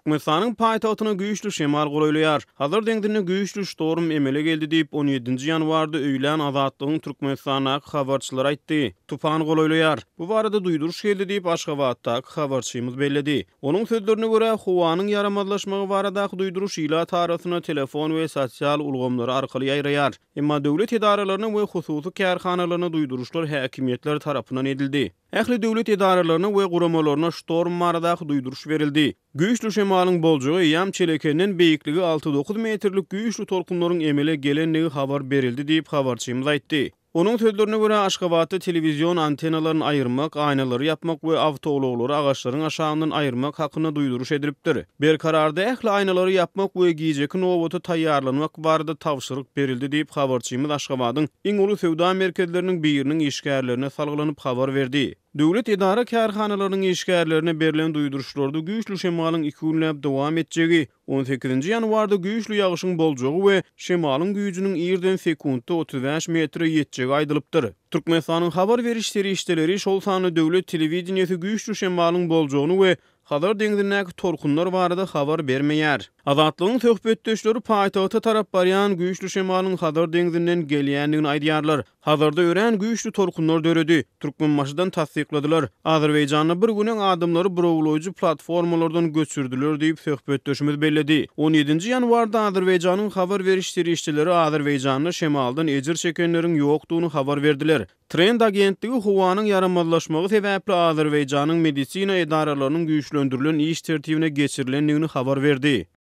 Türkmenistanyň paýtagtyna güýçli şemal golaýlaýar. Hazar deňzinde güýçli ştorm emele geldi diýip, on ýedinji ýanwarda öýlän Azatlygyň Türkmenistandaky habarçylary aýtdy. Tupan golaýlaýar. Bu barada duýduryş geldi diýip, Aşgabatdaky habarçymyz belledi. Onuň sözlerine görä, howanyň ýaramazlaşmagy baradaky duýduryş ilat arasynda telefon we sosial ulgamlary arkaly ýaýraýar. Emma döwlet edaralaryna we hususy kärhanalaryna duýduryşlar häkimiýetler tarapyndan edildi. Ähli döwlet edaralaryna we guramalaryna ştorm baradaky duýduryş berildi. Güýçli şemalyň boljagy eýýäm Çelekenden beýikligi alty-dokuz metrlik güýçli tolkunlaryň emele gelendigi habar berildi diýip, habarçymyz aýtdy. Onuň sözlerine görä, Aşgabatda telewizion antennalaryny aýyrmak, aýnalary ýapmak we awtoulaglary agaçlaryň aşagyndan aýyrmak hakynda duýduryş edilipdir. Berkararda ähli aýnalary ýapmak we gijeki nobata taýýarlanmak barada tabşyryk berildi diýip, habarçymyz Aşgabadyň iň uly söwda merkezleriniň biriniň işgärlerine salgylanyp habar berdi. Döwlet edara-kärhanalarynyň işgärlerine berlen duýduryşlarda güýçli şemalyň iki günläp dowam etjegi, on sekizinji ýanwarda güýçli ýagyşyň boljagy we şemalyň güýjüniň irden sekuntda 35 metre ýetjegi aýdylypdyr. Türkmenistanyň habar beriş serişdeleri, şol sanda döwlet telewideniýesi güýçli şemalyň boljagyny we Hazar deňzindäki tolkunlar barada habar bermeýär. Azatlygyň söhbetdeşleri paýtagta tarap barýan güýçli şemalyň Hazar deňzinden gelýändigini aýdýarlar. Hazarda örän güýçli tolkunlar döredi. Türkmenbaşydan tassykladylar. Azerbaýjanda bir gün öň adamlary burawlaýjy platformalardan göçürdiler diýip, söhbetdeşimiz belledi. On ýedinji ýanwarda Azerbaýjanyň habar beriş serişdeleri Azerbaýjanda şemaldan ejir çekenleriň ýokdugyny habar berdiler. Trend agentligi howanyň ýaramazlaşmagy sebäpli Azerbaýjanyň medisina edaralarynyň güýçlendirilen iş tertibine geçirilendigini habar berdi.